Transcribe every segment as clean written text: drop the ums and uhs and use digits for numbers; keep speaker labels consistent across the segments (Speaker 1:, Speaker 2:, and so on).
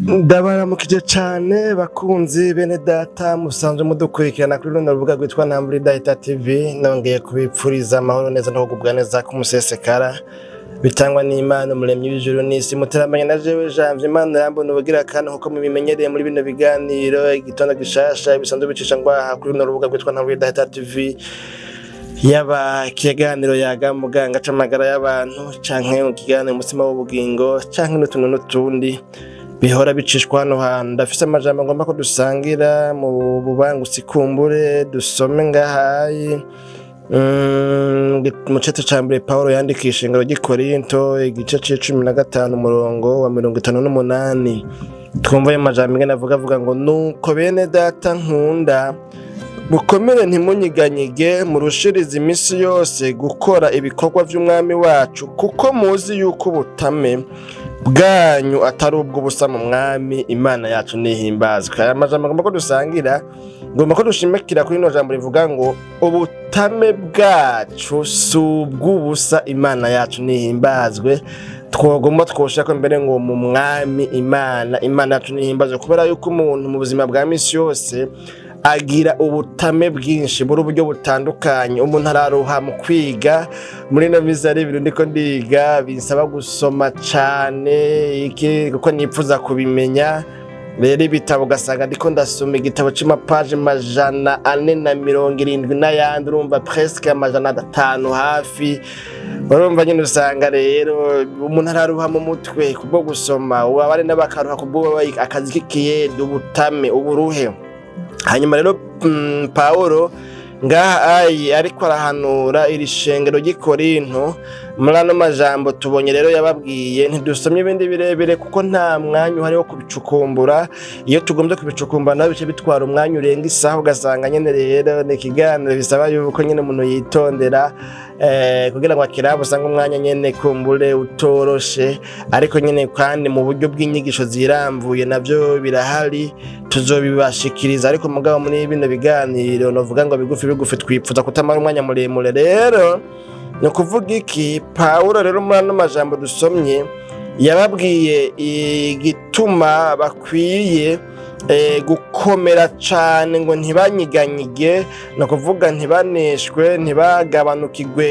Speaker 1: Ndabaramukije cane bakunzi bene data musanzwe mudukurikirana kuri runo rubuga rwitwa Ntambura Idahita TV. Nongeye kubipfuriza amahoro neza no kugubwa neza k'umusesekara bitangwa n'Imana umuremyi w'ijuru n'isi. Muteramanye na jewe Janvier Imana irambona ubugira kandi nkuko mubimenyereye muri bino biganiro Igitondo Gishasha bisanzwe bicisha ngwaha kuri runo rubuga rwitwa Ntambura Idahita TV, yaba ikiganiro Yaga Muganga c'amagara y'abantu, canke ikiganiro Umutsima w'Ubugingo, canke n'utuntu n'utundi bihora bicishwa hano hantu. Ndafise amajambo ngomba ko dusangira mu bubangutsi, kumbure dusome ngahayi mu cete ca mbere Pawulo yandikisha ingero ry'i Korinto, igice c'15, umurongo wa 58. Twumva ayo majambo ingene avuga. Avuga ngo: "Nuko bene data nkunda, mukomere, ntimunyiganyige, murushirize iminsi yose gukora ibikorwa vy'Umwami wacu, kuko muzi yuko ubutame bwanyu atari ubw'ubusa mu Mwami." Imana yacu nihimbazwe. Aya majambo ngomba ko dusangira, ngomba ko dushimikira kuri rino jambo rivuga ngo ubutame bwacu si ubw'ubusa. Imana yacu nihimbazwe. Twogomba twoshaka mbere ngo mu Mwami Imana. Imana yacu nihimbazwe, kubera yuko umuntu mu buzima bwa misi yose agira ubutame bwinshi muri uburyo butandukanye. Umuntu araruha mu kwiga. Muri ino minsi hari ibintu ndiko ndiga binsaba gusoma cane iki, kuko nipfuza kubimenya. Rero ibitabo ugasanga ndiko ndasoma igitabo c'amapaje 470 n'ayandi, urumva presque 500 hafi. Urumva nyine usanga rero umuntu araruha mu mutwe kubwo gusoma, abari n'abakaruha kubwo akazi k'ikiyede, ubutame, uburuhe. Hanyuma rero Pawulo ngaha ayi ariko arahanura iri shengero ry'i Korinto muri ano majambo tubonye rero yababwiye. Ntidusomye ibindi birebire kuko nta mwanya uhari wo kubicukumbura. Iyo tugombye kubicukumbura nawe bice bitwara umwanya urenga isaha, ugasanga nyene rero ni ikiganiro bisaba yuko nyene umuntu yitondera kugira ngo akirabe. Usanga umwanya nyene kumbure utoroshe, ariko nyene kandi mu buryo bw'inyigisho ziramvuye navyo birahari, tuzobibashikiriza. Ariko mugabo muri bino biganiro novuga ngo bigufi bigufi, twipfuza kutamara umwanya muremure. Rero ni ukuvuga iki? Pawulo rero muri ano majambo dusomye yababwiye igituma bakwiye gukomera cane ngo ntibanyiganyige, ni ukuvuga ntibaneshwe, ntibagabanukirwe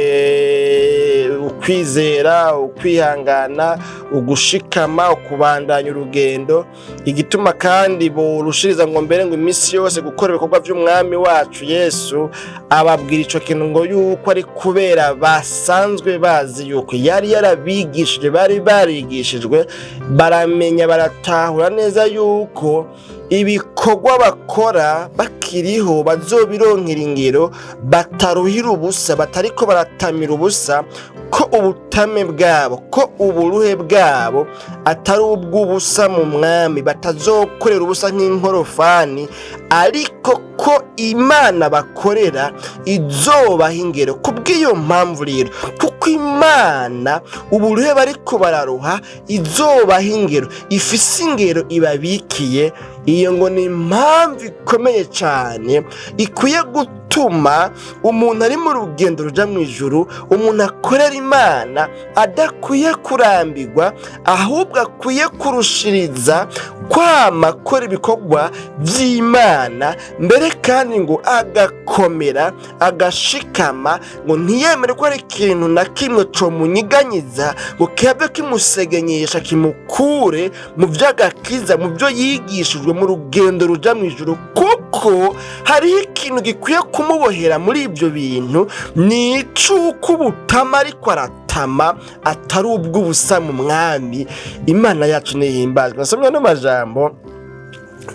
Speaker 1: ukwizera, ukwihangana, ugushikama, ukubandanya urugendo. Igituma kandi borushiriza ngo mbere ngo iminsi yose gukora ibikorwa vy'Umwami wacu Yesu, ababwira ico kintu ngo yuko ari kubera basanzwe bazi yuko yari yarabigishije, bari barigishijwe, baramenya, baratahura neza yuko ibikorwa bakora bakiriho bazobironkera ingero, bataruhira ubusa, batariko baratamira ubusa, ko ubutame bwabo, ko uburuhe bwabo atari ubw'ubusa mu Mwami, batazokorera ubusa nk'inkorofani, ariko ko Imana bakorera izobaha ingero. Kubw'iyo mpamvu rero, kuko Imana uburuhe bariko bararuha izobaha ingero, ifise ingero ibabikiye, iyo ngo ni impamvu ikomeye cyane ikwiye gutuma umuntu ari mu rugendo ruja mu ijuru, umuntu akorera Imana, adakwiye kurambirwa, ahubwo akwiye kurushiriza kwama akora ibikorwa by'Imana, mbere kandi ngo agakomera, agashikama, ngo ntiyemere ko hari ikintu na kimwe comunyiganyiza ngo kibe kimusegenyesha, kimukure mu by'agakiza, mu byo yigishijwe, mu rugendo ruja mu ijuru, kuko hariho ikintu gikwiye kumubohera muri ibyo bintu, ni icuko ubutama ariko aratama atari ubw'ubusa mu Mwami. Imana yacu nihimbazwe. Nasomye ano majambo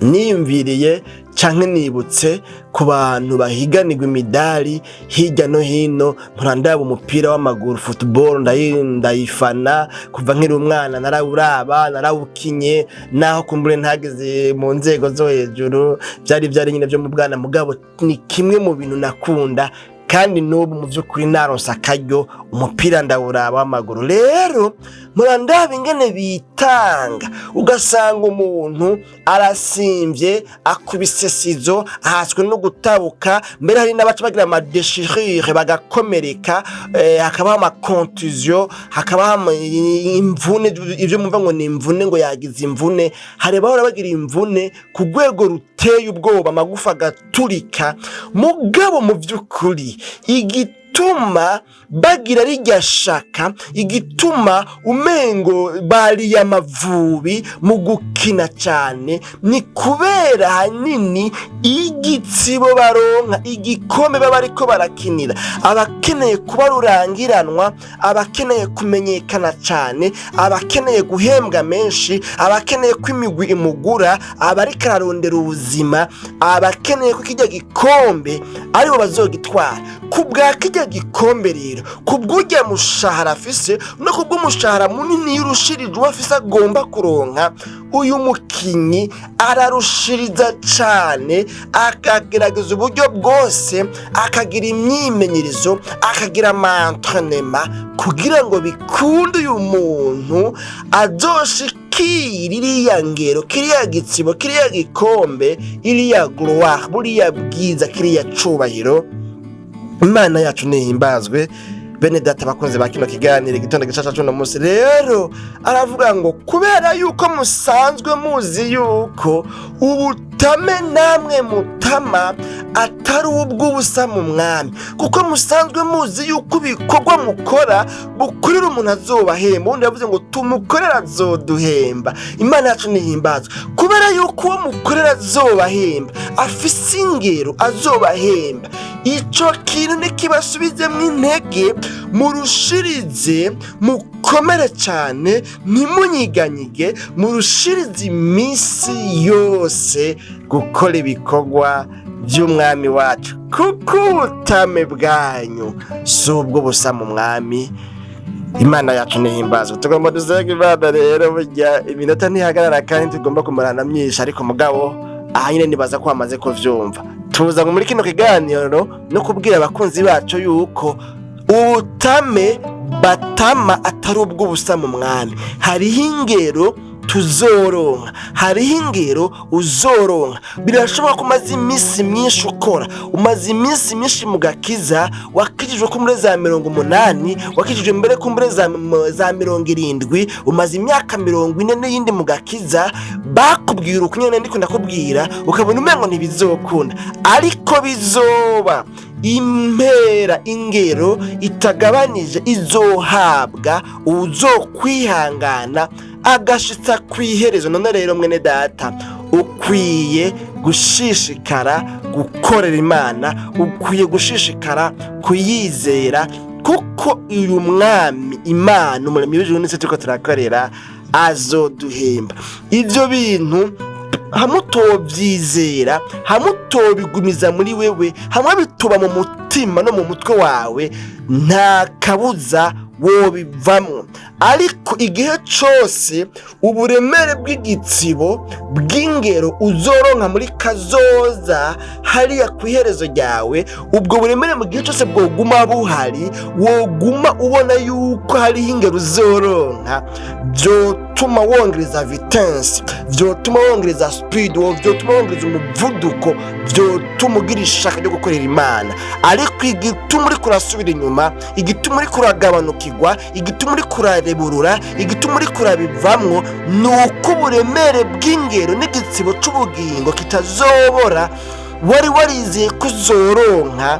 Speaker 1: niyumviriye canke nibutse ku bantu bahiganirwa imidari hirya no hino. Mpora ndaba umupira w'amaguru, football, ndayifana kuva nkiri umwana, narawuraba, narawukinye, naho kumbure ntageze mu nzego zo hejuru, vyari nyine vyo mu bwana, mugabo ni kimwe mu bintu nakunda. Kandi n'ubu mu by'ukuri naronse akaryo, umupira ndawuraba w'amaguru. Rero murandaba ingene bitanga, ugasanga umuntu arasimvye, akubise sizo, ahaswe no gutabuka. Mbere hari n'abaca bagira ama déchirures, bagakomereka, hakabaho ama contusions, hakabaho imvune. Ivyo mumva ngo ni imvune, ngo yagize imvune, hari bahora bagira imvune ku rwego ruteye ubwoba, amagufa agaturika. Mugabo mu by'ukuri igituma bagira rirya shaka, igituma umengo bariye amavubi mu gukina cyane, ni kubera hanini igitsibo baronka, igikombe baba ariko barakinira. Abakeneye kuba rurangiranwa, abakeneye kumenyekana cyane, abakeneye guhembwa menshi, abakeneye ko imigwi imugura, abariko ararondera ubuzima, abakeneye ko kijya gikombe aribo bazogitwara. Ku bwa kijya gikombe rero, ku bw'urya mushahara afise, no ku bw'umushahara munini y'urushirije uwo afise agomba kuronka, uyu mukinyi ararushiriza cane, akagerageza uburyo bwose, akagira imyimenyerezo, akagira ama entraînements, kugira ngo bikunde uyu muntu azoshikira iriya ngero, kiriya gitsibo, kiriya gikombe, iriya gloire, buriya bwiza, kiriya cubahiro. Imana yacu nihimbazwe. Bene data, bakunze ba kino kiganiro Igitondo Gishasha c'uno munsi, rero aravuga ngo kubera yuko musanzwe muzi yuko ubutame namwe mutama atari ubw'ubusa mu Mwami, kuko musanzwe muzi yuko ibikorwa mukora bukorera umuntu azobahemba. Ubundi yavuze ngo tumukorera azoduhemba. Imana yacu nihimbazwe. Kubera yuko uwo mukorera azobahemba, afise ingero azobahemba, ico kintu nikibasubizemwo intege, murushirize, mukomere cyane, ntimunyiganyige, murushirize iminsi yose gukora ibikorwa by'Umwami wacu, kuko ubutame bwanyu si ubwo busa mu Mwami. Imana yacu nihimbazwe. Tugomba dusenga Imana. Rero burya iminota ntihagarara kandi tugomba kumarana myinshi, ariko mugabo aha nyine nibaza ko bamaze kuvyumva. Tuza ngo muri kino kiganiro no kubwira abakunzi bacu yuko ubutame batama atari ubw'ubusa mu Mwami. Hariho ingero tuzoronka, hariho ingero uzoronka. Birashoboka ko umaze iminsi myinshi ukora, umaze iminsi myinshi mu gakiza, wakijijwe ko muri za 80, wakijijwe mbere ko muri za 70, umaze imyaka 40 n'iyindi mu gakiza. Bakubwira uko nyene ndiko ndakubwira, ukabona umengo ntibizokunda, ariko bizoba. Impera, ingero itagabanije izohabwa uzokwihangana agashitsa kw'iherezo. None rero mwene data, ukwiye gushishikara gukorera Imana, ukwiye gushishikara kuyizera, kuko uyu Mwami Imana, Umuremyi w'ijuru n'isi turiko turakorera, azoduhemba. Ivyo bintu hamwe utovyizera, hamwe utobigumiza muri wewe, hamwe bituba mu mutima no mu mutwe wawe, nta kabuza wobivamwo. Ariko igihe cose uburemere bw'igitsibo, bw'ingero uzoronka muri kazoza hariya ku iherezo ryawe, ubwo buremere mu gihe cose bwoguma buhari, woguma ubona yuko hariho ingero uzoronka, vyotuma wongereza vitesse, vyotuma wongereza speed, vyotuma wongereza umuvuduko, vyotuma ugira ishaka ryo gukorera Imana. Ariko igituma uriko urasubira inyuma, igituma uriko uragabanukirwa, igituma uriko urareburura, igituma uriko urabivamwo, ni uko uburemere bw'ingero n'igitsibo c'ubugingo kitazobora wari warizeye ko uzoronka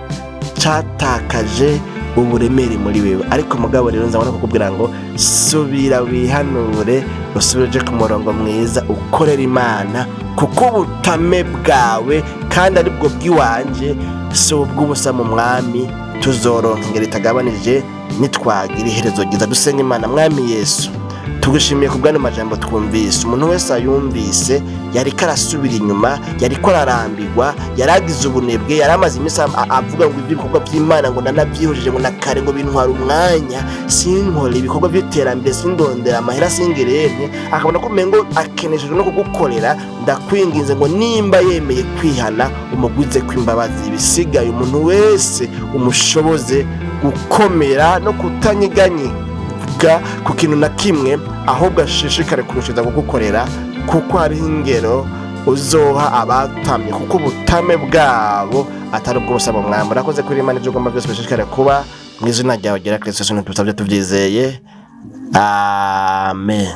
Speaker 1: catakaje uburemere muri wewe. Ariko mugabo rero nzabona kukubwira ngo subira wihanure, usubire uje ku murongo mwiza, ukorera Imana, kuko ubutame bwawe kandi aribwo bw'iwanje si ubw'ubusa mu Mwami. Tuzoronka ingero itagabanije nitwagira iherezo ryiza. Dusenga Imana. Mwami Yesu. Tugushimiye ku bw'ano majambo twumvise. Umuntu wese ayumvise yariko arasubira inyuma, yariko ararambirwa, yaragize ubunebwe, yari amaze iminsi avuga ngo iby'ibikorwa by'Imana ngo ndanabyihujije, ngo na kare ngo bintwara umwanya, sinkore ibikorwa by'iterambere, sindondera amahera, singerente, akabona ko umengo akeneshejwe no kugukorera. Ndakwinginze ngo nimba yemeye kwihana, umugwize kw'imbabazi. Ibisigaye umuntu wese umushoboze gukomera no kutanyiganyiga ku kintu na kimwe, ahubwo ashishikare kurushiza kugukorera, kuko hariho ingero uzoha abatamye, kuko ubutame bwabo atari ubw'ubusa mu Mwami. Urakoze kuri Imana. Ibyo ugomba byose bishishikare kuba mu izina ryawe ryera Kristo Yesu, tubisabye tubyizeye, amen.